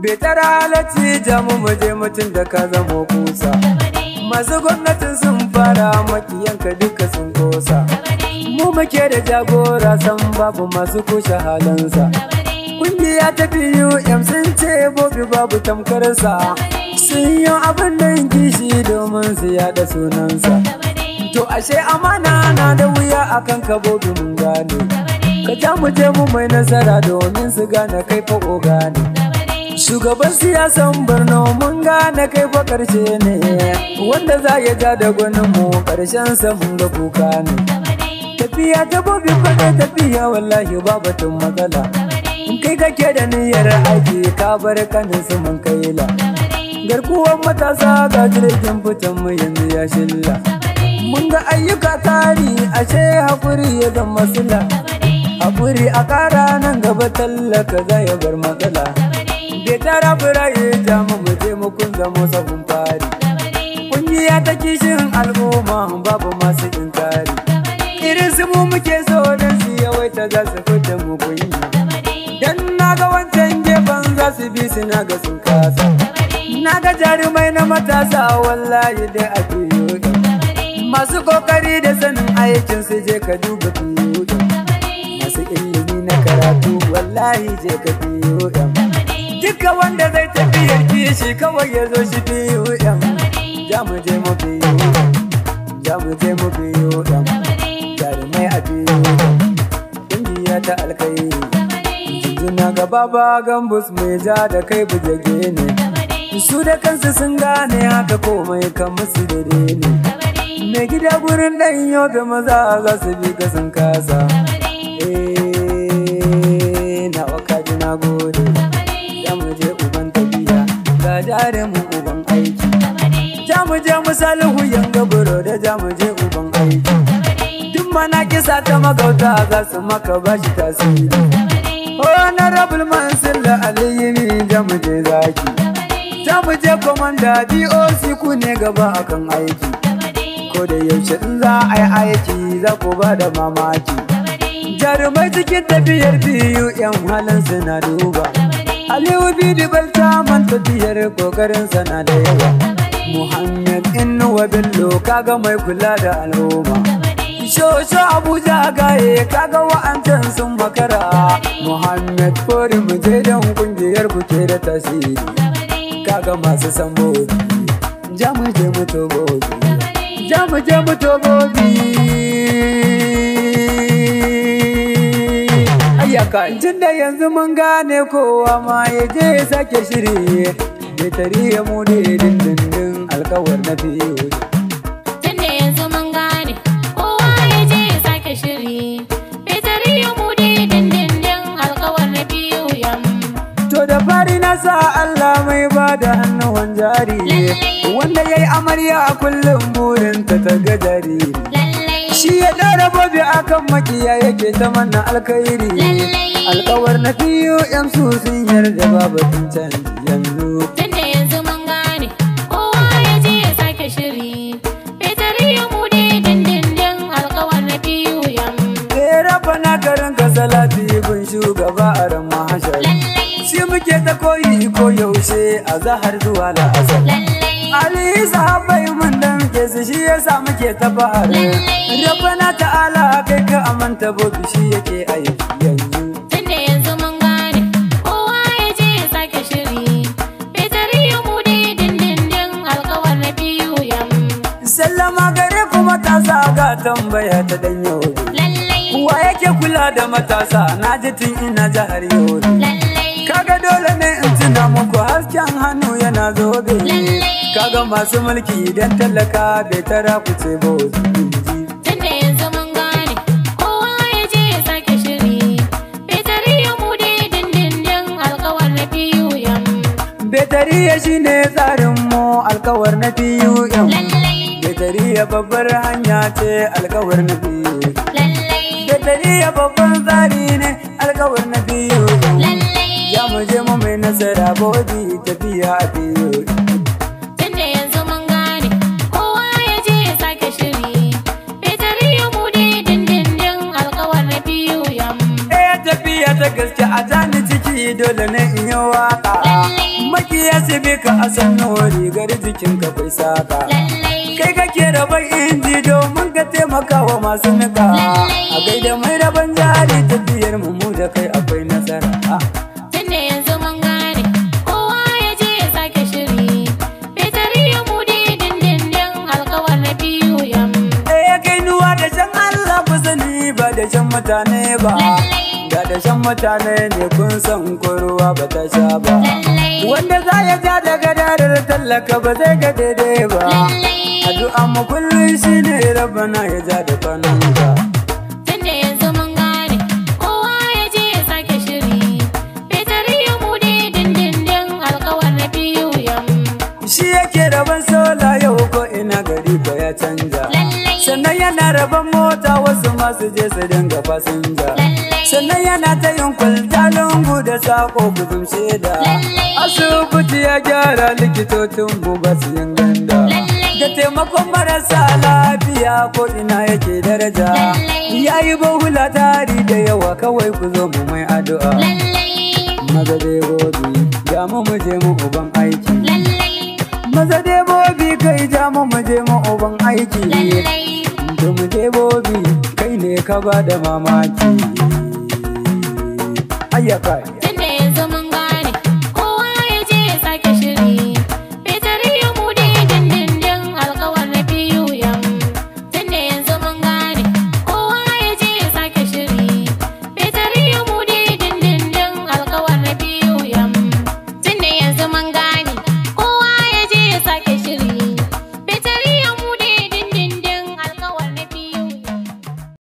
Bai tara halacci jamu mu je mutum da ka zamo kusa. Masu gwamnatin sun fara makiyanka duka sun kosa. Mu muke da jagora san babu masu kushe halinsa. Kungiya ta PUM sun ce Bobi babu tamkarsa. Sun yi abin da kishi domin su yada sunansa. To ashe amana na da wuya akan ka Bobi mun gane. Ka ja mu je mu mai nasara domin su gane kai fa oga ne. Shugaban siyasan Borno mun gane kai fa karshe ne. Wanda za ya ja da gwanin mu karshen sa mun ga kuka ne. Tafiya ta Bobi fa tafiya wallahi ba batun matsala. Kai kake da niyyar aiki ka bar kanin su mun kaila. Garkuwan matasa ga jirgin fitan mu yanzu ya shilla. Mun ga ayyuka tari ashe hakuri ya zama sila. Hakuri a kara nan gaba tallaka za ya bar matsala. Bai tara firaye jamu mu je mu kun zamo sabon fari. Kungiya ta kishin al'umma babu masu inkari. Irin su mu muke so don su yawaita za su fita mu kunya. Dan naga wancan gefen za su bi su naga sun kasa. Naga jarumai na matasa wallahi dai a biyu. Masu kokari da sanin aikin su je ka duba biyu. Masu ilimi na karatu wallahi je ka biyu. Duka wanda zai tafiyar kishi kawai ya zo shi biyu. Ja mu je mu biyu. Ja mu je mu biyu. Jarumai a biyu. Kungiya ta alkhairi. Jinjina ga Baba Gambus mai ja da kai bujage ne. Su da kansu sun gane haka komai kan musu daidai ne. Mai gida gurin ɗan yobe maza za su bi ka sun kasa. Eh, na wakaji na gode. Ja mu je uban tafiya, ga jarumin uban aiki. Ja mu je mu Salihu yanga buro da ja mu je uban aiki. Duk mana kisa ta magauta za su maka bashi tasiri. Honorable Mansur da Aliyu ja mu je zaki. Ja mu je komanda DOC ku ne gaba akan aiki. Ko da yaushe in za a yi aiki za ku ba da mamaki. Jarumai cikin tafiyar PUM halin suna duba. Aliyu Bidi Balta man tafiyar kokarin sana da yawa. Muhammad Inuwa Bello kaga mai kula da al'umma. Shosho Abuja gaye kaga wa'ancan sun makara. Muhammad Fori mu je don kungiyar ku ke da tasiri. Kaga masu san Bobi, ja mu je mu to Bobi, ja mu je mu to Bobi. Ayyaka tunda yanzu mun gane kowa ma ya je ya sake shiri. Bai tari ya mu ne dindindin alkawar na biyu. Tunda yanzu mun gane kowa ya je ya sake shiri. Bai tari ya mu ne dindindin alkawar na biyu yam. To da fari na sa Allah mai ba da hannuwan jari. Wanda ya yi amarya a kullum burinta ta ga jariri. Shi ya ɗora Bobi akan makiya yake ta mana alkhairi. Alkawar na PUM su sun yarda babu canji yanzu. Tunda yanzu mun gane kowa ya je ya sake shiri. Bai tari ya mu ne dindindin alkawar na PUM. Eh rabana garin ka salati gun shugaba a ran mahashari. Shi muke ta koyi ko yaushe a zahar zuwa la'asar. Ali sahabbai mun damke su shi yasa muke ta fahari. Rabbana ta'ala kai ka amanta Bobi shi yake aiki yanzu. Tunda yanzu mun gane kowa ya je ya sake shiri. Bai tari ya mu ne dindindin alkawar na PUM. Sallama gare ku matasa ga tambaya ta dan Yobe. Wa yake kula da matasa na ji tun ina jihar Yobe. Kaga dole ne in tuna muku hasken hannu yana zobe. Kaga masu mulki idan talaka bai tara ku ce Bobi. Tunda yanzu mun gane kowa ya je ya sake shiri. Bai tari ya mu ne dindindin alkawar na PUM. Betariya shine tsarin mu alkawar na PUM. Betariya babbar hanya ce alkawar na PUM. Betariya babban tsari ne alkawar na PUM. Ja mu je mu mai nasara Bobi tafiya a PUM. Tunda yanzu mun gane kowa ya je ya sake shiri. Bai tari ya mu ne dindindin alkawar na PUM. Eh tafiya ta gaske a jani ciki dole ne in yi waka. Makiya su bi ka a sannu, rigar jikinka kai saka. Lallai. Kai kake rabon inji domin ka taimaka wa masu nika. Lallai. A gaida mai rabon jari, tafiyar mu mu da kai akwai nasara. Ah. Tunda yanzu mun gane, kowa ya je ya sake shiri. Fetur mu dai dindindin alkawar na biyu yam. Eh, kai nuwa da shan Allah ku sani ba da shan mutane ba. Lallai. Da da shan mutane ne kun san ko ruwa ba ta sha ba. Lallai. Wanda za ya ja daga darar tallaka ba zai ga daidai ba. Lallai. Addu'a mu kullum shine Rabbana ya ja da kwananka. Tunda yanzu mun gane, kowa ya je ya sake shiri. Fetur mu dai dindindin alkawar na biyu yam. Shi yake rabon sola yau ko ina gari ko ya canja. Lallai. Sannan yana rabon mota wasu masu je su dinga fasinja. Lallai. Sannan yana ta yin kwalta lungu da sako gudun shaida. Lallai. Asibiti ya gyara, likitocin mu ba su yin ganda. Lallai. Da taimakon marasa lafiya ko ina yake daraja. Lallai. Ya yi bohula tari da yawa, kawai ku zo mu mai addu'a. Lallai. Maza dai gobi, ja mu mu je mu uban aiki. Lallai. Maza dai bobi, kai ja mu mu je mu uban aiki. Lallai. To mu je bobi, kai ne ka ba da mamaki. Ayyaka.